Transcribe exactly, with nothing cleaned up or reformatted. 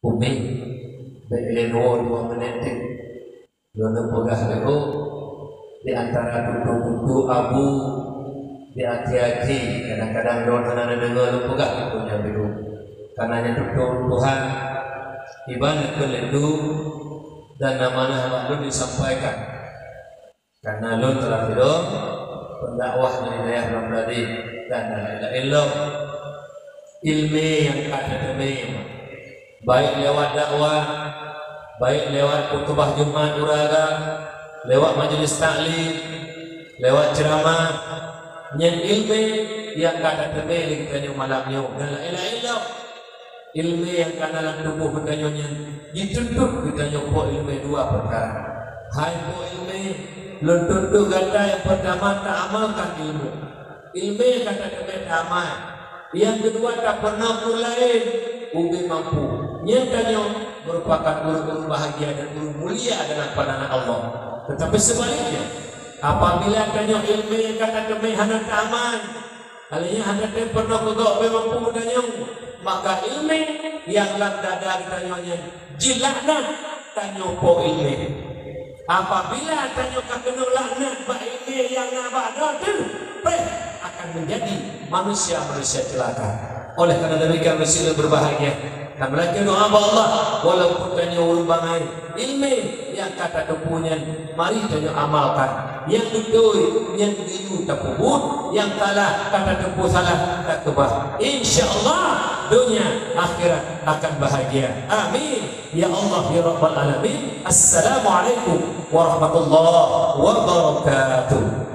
Umi, bèk lé dua, dua menit teuk. Lôn peugah lé, oh, di antara tutoe-tutoe abu, di akhé-akhé, kadang-kadang lôn hana neudeungoe lôn peugah lé nyan dulu. Karena nyan tutoe Tuhan, iban keu lé tu, dan amanah bak lôn disampaikan. Karena lôn telah lôn pendakwah di wilayah Blang Bladé dan lain-lain lom. Ilmé nyang ka teuteumé, baik lewat dakwah, baik lewat khutbah Jumat ureueng agam, lewat majelis taklim, lewat ceramah, nyan ilmé nyang ka teuteumé lé geutanyoe malam nyoe dan lain-lain lom. Ilmé nyang ka na lam tuboh geutanyoe nyan jituntut geutanyoe po ilmé dua peukara. Hai po ilmé, lôn tuntut gata nyang peurtama taamalkan ilmé. Ilmé ka teuteumé taamal. Nyang keudua tapeurunoe ureueng laén ubé mampu. Nyan tanyoe meurupakan ureueng-ureueng bahagia dan ureueng mulia dalam pandangan Allah. Tetapi sebaliknya, apabila tanyoe ilmé ka teuteumé hana taamal, Alèh nyan hana teupeureunoe keu gob ubé mampu tanyoe, maka ilmé nyang lam dada geutanyoe nyan jilaknat tanyoe po ilmé. Apabila tanyoe ka keuneuk laknat bak ilmé nyang na bak droe teuh, preh akan menjadi manusia-manusia celaka. Oleh karena demikian, meusileuen berbahagia. Ka meulakèe doa bak Allah, walaupun tanyoe ureueng bangai, ilmé nyang ka tateupeue nyan mari tanyoe amalkan. Nyang beutôi nyan geuyue tapeubuet, nyang salah ka tateupeue salah takeubah. Insya Allah, dunia akhirat akan bahagia. Amin. Ya Allah, ya Rabbal Alamin. Assalamualaikum warahmatullahi wabarakatuh.